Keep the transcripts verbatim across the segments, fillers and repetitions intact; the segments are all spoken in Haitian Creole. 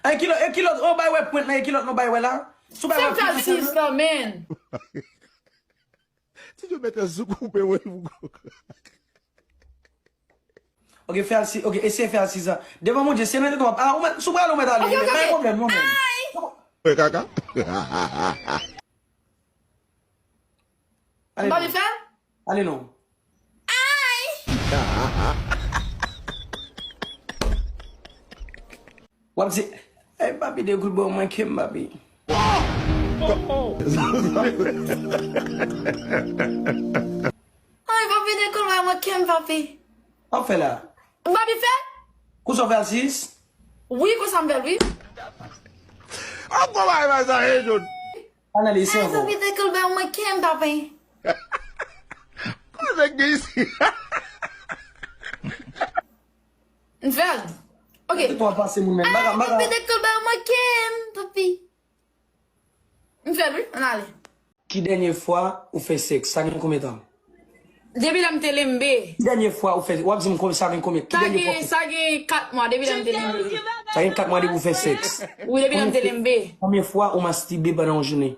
E kilòt, e kilòt, on bay wè pwent la, e kilòt nou bay wè la. Sou bay wè pwent la. Sista, man. Ti yo mete sou koupe wè pou gwo. Ok, fè al si, ok, eseye fè al si sa. Devan Bondye, se nan tèt w ap, ah, ou mèt, sou pral ou mèt ale, Ok, ok, pa gen ok. Pwoblèm non, man. Fè kaka. Ale Babi non. Fèl? Ale non. Ay! W ap di, ey, papi, dekoul bò mwen ke m, papi. Ay, papi, dekoul bò mwen ke m, papi. W ap fè la. Babi Fèl? Kousa w fè al sis? Wi, konsa m fè l, wi. An gwo bagay sa e jod. Analize Ay, ankò. papi, dekoul bò mwen ke m, papi. Koze gen isi. M fè l. Ok. Tout w ap pase moun men. Baka, baka. Papi, dekoul bò mwen ke m, papi. M fè l, wi. Ann ale. Ki dènye fwa ou fè sèks? Sa gen konbyen tan? Depi lè m te lenbe. Ki dènye fwa ou fè, w ap di m konbyen, sa gen konbyen? Ki Sa dènye gen, fwa? Sa gen kat mwa depi lè m te lenbe. Sa gen kat mwa depi ou fè sèks. Wi, depi lè m te lenbe. Konbyen fwa ou mastibe pandan yon jounen?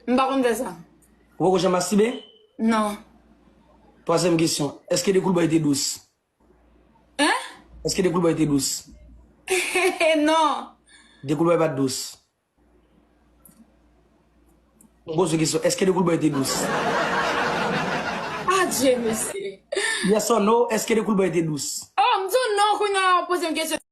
M pa konn fè sa. Ou poko janm mastibe? Non. Twazyèm kesyon. Èske dekoul bò yo te dous? Hein? Èske dekoul bò yo te dous? Non. Dekoul bò yo pa t dous. M poze kesyon. Èske dekoul bò yo te dous? Adye, mesye. Yes or no? Èske dekoul bò yo te dous? Oh, m di w non, kounye a w poze m kesyon.